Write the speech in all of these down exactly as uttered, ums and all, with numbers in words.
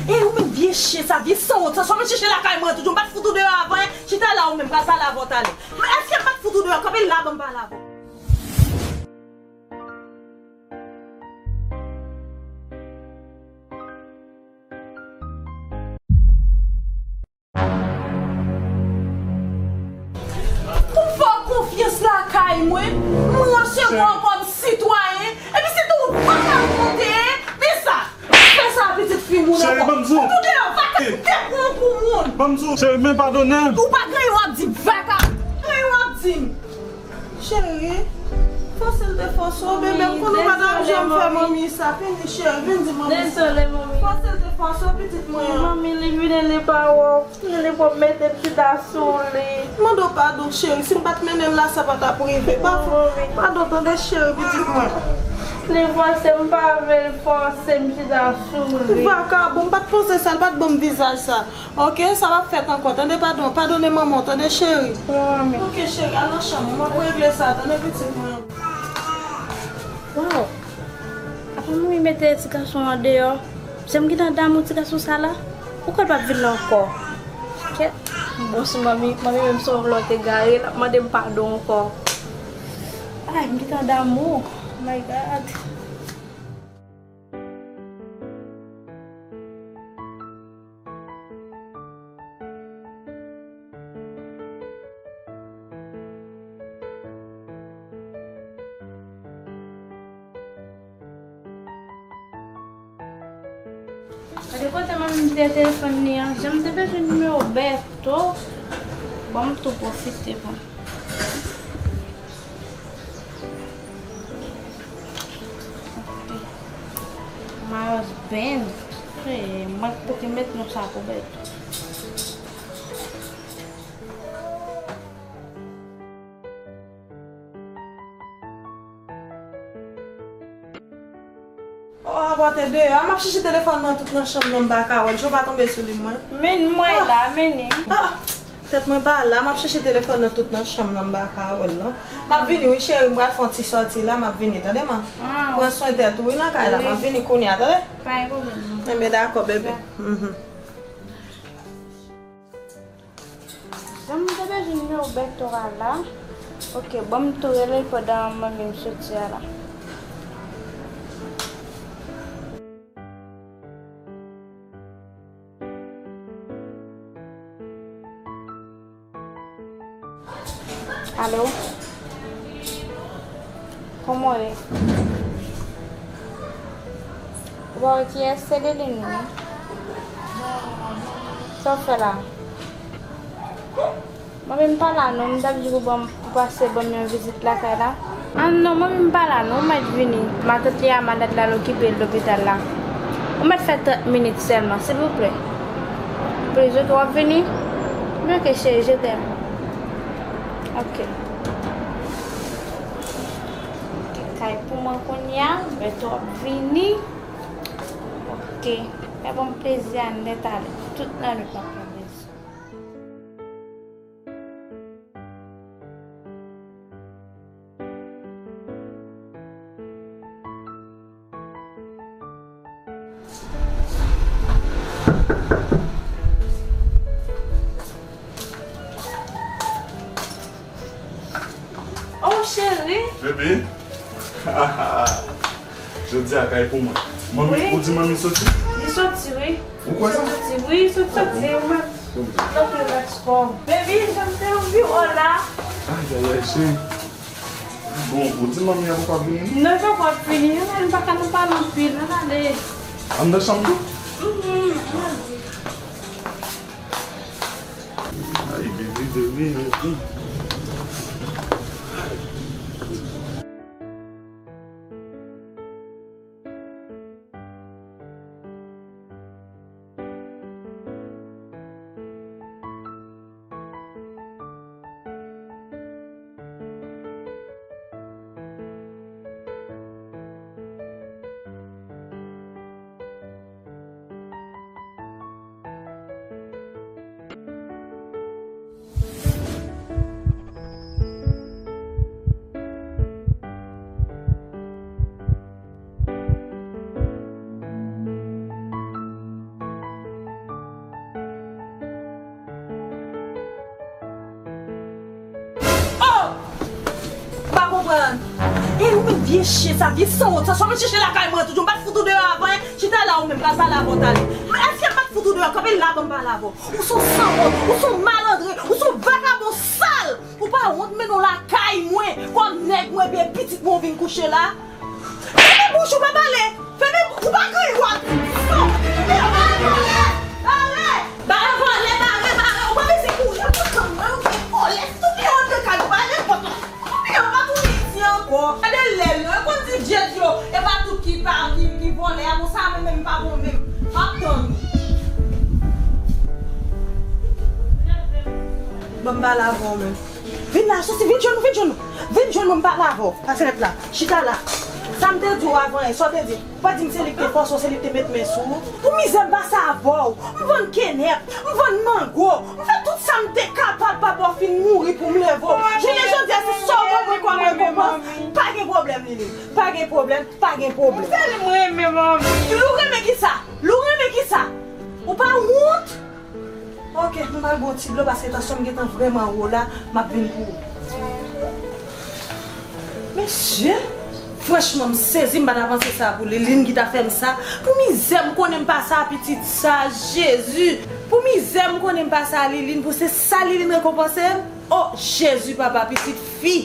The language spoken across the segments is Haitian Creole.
E ou menm vye chen sa, vye sanwont sa, sa w vin chèche lakay mwen toujou, m pa t fout ou deyò avan, en? Chita la ou menm, pral pale avè w talè. Men èske m pa t fout ou deyò? Kanpe la, ban m pale avè w. Pou m fè w konfyans lakay mwen, m resevwa w kòm sitwayen, epi se tou ou pa ka konte, men sa, fè sa pitit fi moun ankò. Cheri, ban m di w. Ou tou deyò, vaka, ou te pran pou moun. Ban m di w, cheri, men padone m. Ou pa gen yon w ap di m, vaka, gen yon w ap di m. Cheri, fòse l te fòse w, bebe, m konnen w pa t ap janm fè manmi sa. Vini, cheri, vin di manmi sa. Dezole, manmi. Fòse l te fòse w, pitit mwen an. Manmi, li vini, li pa wè w. Li pran mete m chita sou li. Mande w padon, cheri, si m pa t mennen l la, sa pa t ap rive. Pa, padon, tande, cheri, pitit mwen. Li fòse m, pa vle l fòse m chita sou li. Vakabon, m pa t panse sa, l pa t ban m vizaj sa. Oke, sa p ap fèt ankò, tande, padon, padone manman w, tande, cheri. Wi, manmi. Oke, cheri, al nan chanm ou, m ap regle sa, tande, pitit mwen. Waw! Apa manmi mete ti gason an deyò? Se m gentan damou ti gason sa la? Poukò l p ap vin la ankò? Kèt! Bon, si manmi, manmi menm se yon lòt egare, l ap mande m padon ankò. Ay, m gentan damou. Oh my God. Gade kote manmi m te telefòn li an. Jan m te bezwen nimewo Bèto. Bon, m tou pwofite pran. My husband. Hey, mwen ki pou ki met non sa pou Bèto. Oh, a bò te deyò. A, m ap chèche telefòn nan tout nan chanm nan, m pa ka wè l. Cho pa tonbe sou li, mwen. Men mwen la, men li. Ah, tèt mwen pa la. M ap chèche telefòn nan tout nan chanm nan, m pa ka wè l, non. M ap vini, wi, cheri. M pral fè yon ti sòti la. M ap vini, tande, man. Ah. Pran swen tèt ou, wi, nan kay la. M ap vini kounye a, tande? Pa gen pwoblèm, non. Enben, dakò, bebe. Mhm. Jan m te bezwen nimewo Bèto a la. Oke, bon, m tou rele l pandan manmi m soti a la. Alo? Kòman w ye? Ou pa wè kiyès se Liline wi. Sa w fè la? Mwen menm pa la non, m t ap di pou ban m, pou pase ban m yon vizit lakay la. Ah non, mwen menm pa la non, ou mèt vini. Matant li a malad la, l okipe l lopital la. Ou mèt fè trant minit sèlman, silvouplè. Please, ok, w ap vini? Men ok, cheri, je t'aime. Ok. Ok, kay pou mwen kounye a, Bèto ap vini. Ok. Fè ban m plezi a nèt ale. Tout lannwit m ap pran plezi. Oh, cheri. Bebe. Jodi a kay pou mwen. Manmi, wi, ou di manmi soti? Li soti, wi. Ou kwè sa? Li soti, wi, soti, soti, wi. Tanpri, let's go. Baby, jan m te anvi wè w la. Ay, ay, ay, cheri. Bon, ou di manmi an poko ap vini? Non, li poko ap vini. Ann al, nou pa ka nan pale anpil. Ann ale. Anndan chanm tou? Mhm, ann ale. Ay, baby, baby, baby. Ou menm vye chen sa, vye sanwont sa, sa w vin chèche lakay mwen toujou. M pa t fout ou deyò avan, en? Chita la ou menm, pral pale avè w talè. Men èske m pa t fout ou deyò? Kanpe la, ban m pale avè w. Ou se yon sanwont, ou se yon malandren, ou se yon vakabon sal. Ou pa wont mennen w lakay mwen, kòm nèg mwen, epi pitit mwen w vin kouche la? Fèmen bouch ou, pa pale. Fèmen bouch ou, pa griyen w ap fò. Bare, bare, bare, bare, ou pa bezwen kouri. Ou pa bezwen kouri. Ou pa bezwen kouri. Toupiyon antre kay ou, pa nenpòt. Toupiyon pa tounen isi ankò. Gade lèl yo. E konn ti djèt yo. E pa tout ki pa, ki, ki vòlè a. Bon, sa menm, menm pa bon menm. M ap tann ou. Ban m pale avè w menm. Vin la, soti, vin jwenn nou, vin jwenn nou. Vin jwenn mwen, m pale avè w. Pase nèt la. Chita la. Sa m te di w avan, e sa w te di? Ou pa di m se li ki te fòse w, se li ki te met men sou ou. Pou mizè m pase avè w. M vann kenèp, m vann mango, m fè tout sa m te kapab, papa w fin mouri pou m leve w. Jounen jodi a, se sa w ban mwen kòm rekonpans. Pa gen pwoblèm, Lili. Pa gen pwoblèm, pa gen pwoblèm. Ou renmen manmi. Lou renmen kisa? Lou renmen kisa? Ou pa wont? Ok, m pral bwè yon ti dlo paske tansyon m gentan vrèman wo la, m ap vin pou ou. Mesye, franchman, m sezi, m pa ta panse sa pou Liline ki ta fè m sa. Pou mizè m konnen m pase a pitit sa, Jezi. Pou mizè m konnen m pase a Liline, pou se sa Liline rekonpanse m. O Jezi, papa, pitit fi.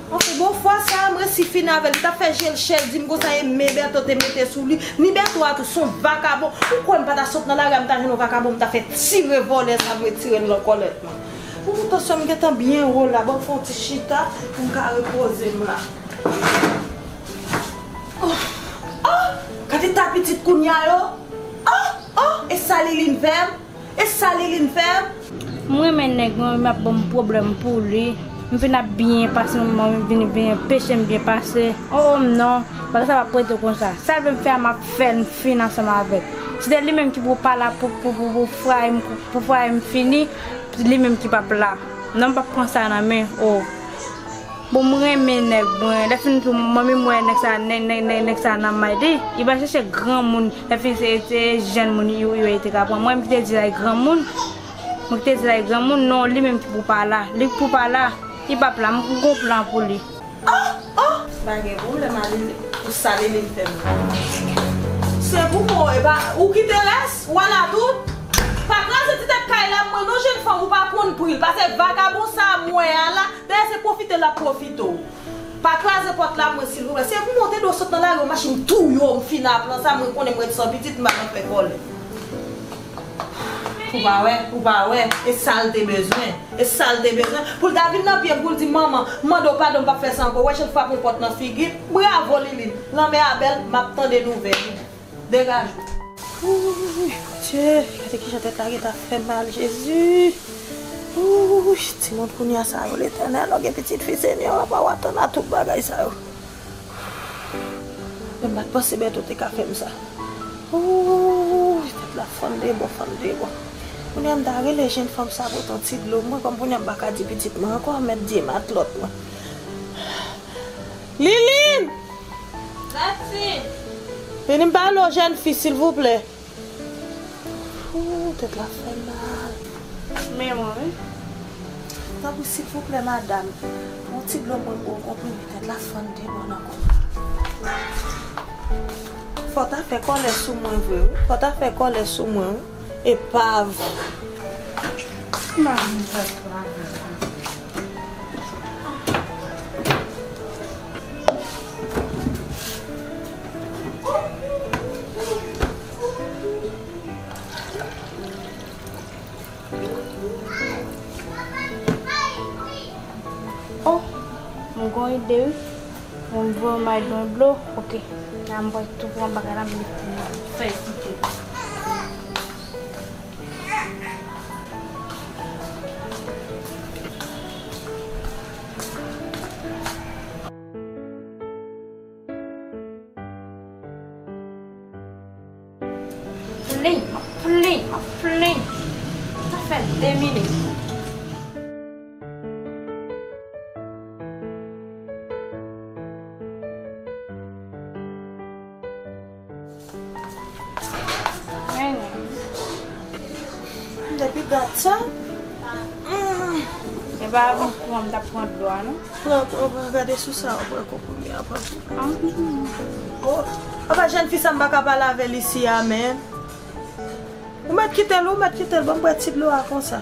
Anfen, bon, fwa sa a, m resi fini avè l. Li t ap fè je l chèch, di m konsa, e men Bèto te mete sou li. Ni Bèto a tou, se yon vakabon. Ou kwè m pa ta sot nan lari a, m ta jwenn yon vakabon, m ta fè tire vòlè sa, m retire l nan kòlèt mwen. Pou tansyon m gentan byen wo la, ban m fè yon ti chita pou m ka repoze m la. Oh, oh, gade ta pitit kounye a yo. Oh, oh, e sa Liline fè m? E sa Liline fè m? M renmen nèg mwen, m ap ban m pwoblèm pou li. M vin ap byen pase, manman m vin byen, peche m byen pase. O, o, non, bagay sa p ap rete konsa. Sa l vle m fè a, m ap fè l, m fini ansanm avè l. Si se li menm ki pou pa la pou, pou, pou, pou fraye m, pou fraye m fini, li menm ki p ap la. Non, m p ap pran sa nan men, o. Bon, m renmen nèg mwen. Lè fini tou, manmi m wè nèg sa, nèg, nèg, nèg, nèg sa nan may li. Li va chèche granmoun. Lè fini se, se jèn moun yo, yo te ka pran. Mwen, m ki te di l al granmoun. Mwen ki te di l al granmoun. Non, li menm ki pou pa la. Li ki pou pa la. Li p ap la. M gon plan pou li. Oh, oh! Pa gen pwoblèm, ale pou sa Liline fè m. Se pou mwen, e pa ou ki te rès, ou ala tout. Pa kraze ti tèt kay la, mwen non jèn fanm, ou pa konn pri l. Pase vakabon sa a m wè a la, dayè se pwofite l ap pwofite w. Pa kraze pòt la pou mwen, silvouplè. Se pou mwen, w te dwe sot nan lari, w mache m touye w, m fini a plan sa, mwen konnen mwen san pitit, m pa nan fè kòlè. Ou pa wè, ou pa wè, e sa l te bezwen, e sa l te bezwen. Pou l ta vin nan pye m, pou l di, "Manman, m mande w padon, m p ap fè sa ankò." Wè jan l frape yon pòt nan figi m. Bravo, Liline. Lanmè a bèl, m ap tande nouvèl. Degaje w. Wouy, Bondye, gade kijan tèt la gentan fè mal, Jezi. Wouy, timoun kounye a sa yo, Letènèl, w gen pitit fi, Senyè, w ap atann a tout bagay sa yo. Men m pa t panse Bèto te ka fè m sa. Wouy, tèt la fann de bò, fann de bò. Kounye a m ta rele jèn fanm sa pote yon ti dlo. Mwen, kòm kounye a m pa ka di pitit mwen ankò, mèt di matlòt mwen. Liline! Vini m pale w jèn fi, silvouplè. Ooh, tèt la fè mal. Men mwen, wi. Tanpri, silvouplè, madanm. Yon ti dlo mwen pou w konprime. Tèt la fann de bò nan kò m. Fò w ta fè kòlè sou mwen vre, wi. Fò w ta fè kòlè sou mwen, wi. Epav. Madanm, tèt la fè mal. Oh, m gon ide wi. Bon, m voye may dlo, dlo. Ok. La m voye tou pran bagay la, m mete nan fèy site. Plenn, m ap plenn, m ap plenn. Sa fè de minit. Depi dat sa, mm, e Pa pran, m t ap pran dlo a, non? Pran, pran, pran, gade sou sa, pran konprime a, pran konprime. Oh, apa jèn fi sa m pa ka pale avè l isi a, men. Ou mèt kite l, ou mèt kite l, ban m bwè ti dlo a konsa.